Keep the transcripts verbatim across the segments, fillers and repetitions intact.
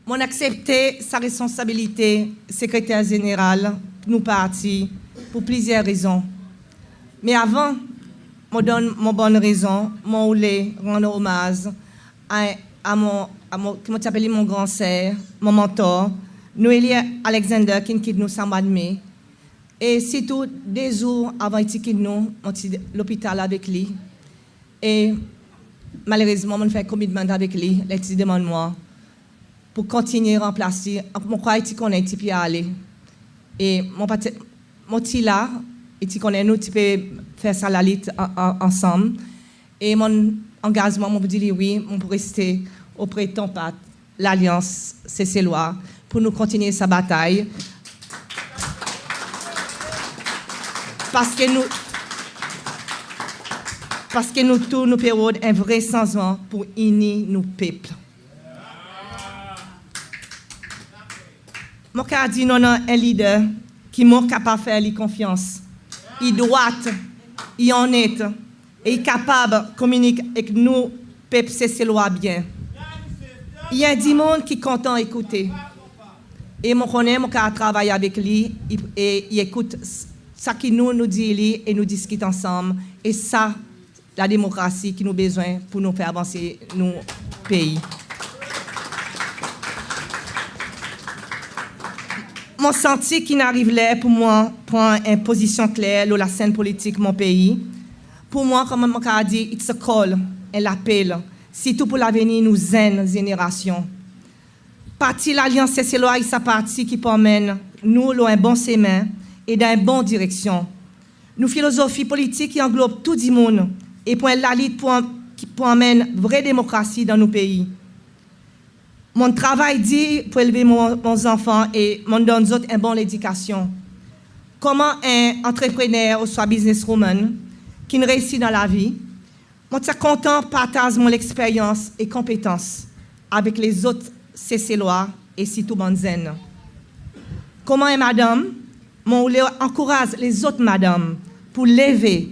Mon'n aksepte sa responsabilite Sekreter Zeneral nou parti pour plizyer rezon. Me avan mon donn mon bann rezon, mon oule rann omaz a, a mon, a mon, ki mon ti apel li mon gran ser, mon mantor, Noelie Alexander, ki'n kit nou sa mwa Me. E sirtou de zour avan i ti kit nou, mon ti lopital avek li. E malerezman mon'n fer komitman avek li ler i ti demann mwan pour kontinyen ranplas li. Mon krwar i ti konnen i ti pe ale. E mon pa ti, mon ti la, i ti konnen nou ti pe fer sa lalit an, an, ansanm. E mon angazman, mon pou dir li wi, mon pou reste opre ton pat Lalyans Seselwa pour nou kontinyen sa batay. Parski nou, parski nou tou nou pe rod en vre sanzman pour ini nou pep. Mon kapab dir nou annan en lider ki mon kapab fer li konfyans. I drwat, i onnet, e i kapab kominik ek nou pep Seselwa byen. I en dimoun ki kontan ekoute. E mon konnen mon kapab travay avek li, i, e i ekout s-, sa ki nou, nou dir li e nou diskit ansanm. E sa la demokrasi ki nou bezwen pour nou fer avanse nou pei. Mon santi ki'n ariv ler pour mwan pran en pozisyon kler lo lasenn politik mon pei. Pour mwan, konman mon kapab dir, it's a call, en lapel, sirtou pour lavenir nou zenn zenerasyon. Parti Lalyans Seselwa i sa parti ki pou anmenn nou lo en bon semen e dan en bon direksyon. Nou filozofi politik i anglob tou dimoun e pou en lalit pour an-, ki pou anmenn vre demokrasi dan nou pei. Mon'n travay dir pour elve mon, mon zanfan e mon'n donn zot en bon ledikasyon. Konman en antreprener ouswa businesswoman ki'n reisi dan lavi, mon ti a kontan partaz mon leksperyans e konpetans avek lezot Seselwa e sirtou bann zenn. Konman en madanm, mon oule ankouraz lezot madanm pour leve,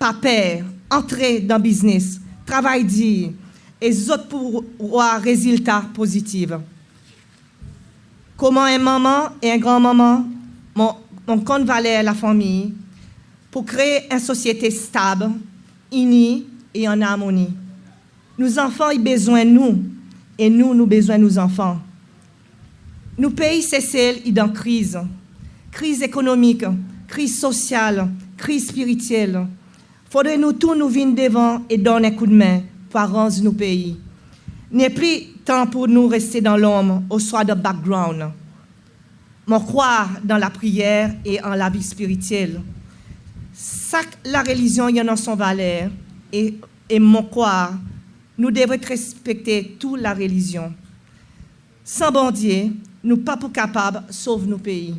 pa per, antre dan biznes, travay dir, e zot pou war rezilta pozitiv. Konman en manman e en granmanman, mon, mon konn valer lafanmir pour kree en sosyete stab, ini e an armoni. Nou zanfan i bezwen nou, e nou, nou bezwen nou zanfan. Nou pei Sesel i dan kriz. Kriz ekonomik, kriz sosyal, kriz spirityel. Fodre nou tou nou vin devan e donn en koudmen pour aranz nou pei. Nepli tan pour nou reste dan lonm ouswa dan background. Mon krwar dan lapriyer e an lavi spirityel. Sak larelizyon i annan son valer e, e mon krwar nou devret respekte tou larelizyon. San Bondye, nou pa pou kapab sov nou pei.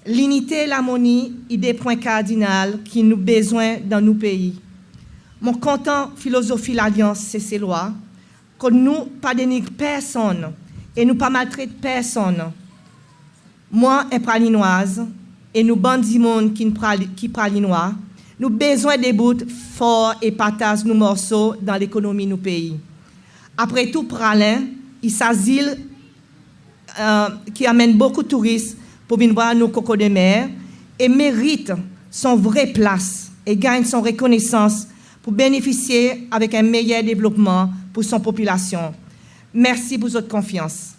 Linite e larmoni i de pwen kardinal ki nou bezwen dan nou pei. Mon kontan filozofi Lalyans Seselwa, kot nou pa denigr personn e nou pa maltret personn. Mwan en Pralinwaz e nou bann dimoun ki'n Prali-, ki Pralinwa, nou bezwen debout for e partaz nou morso dan lekonomi nou pei. Apre tou, Pralen i sa zil, e, ki anmenn bokou touris pour vin war nou kokodemer e merit son vre plas e ganny son rekonesans pour benefisye avek en meyer devlopman pour son popilasyon. Mersi pour zot konfyans.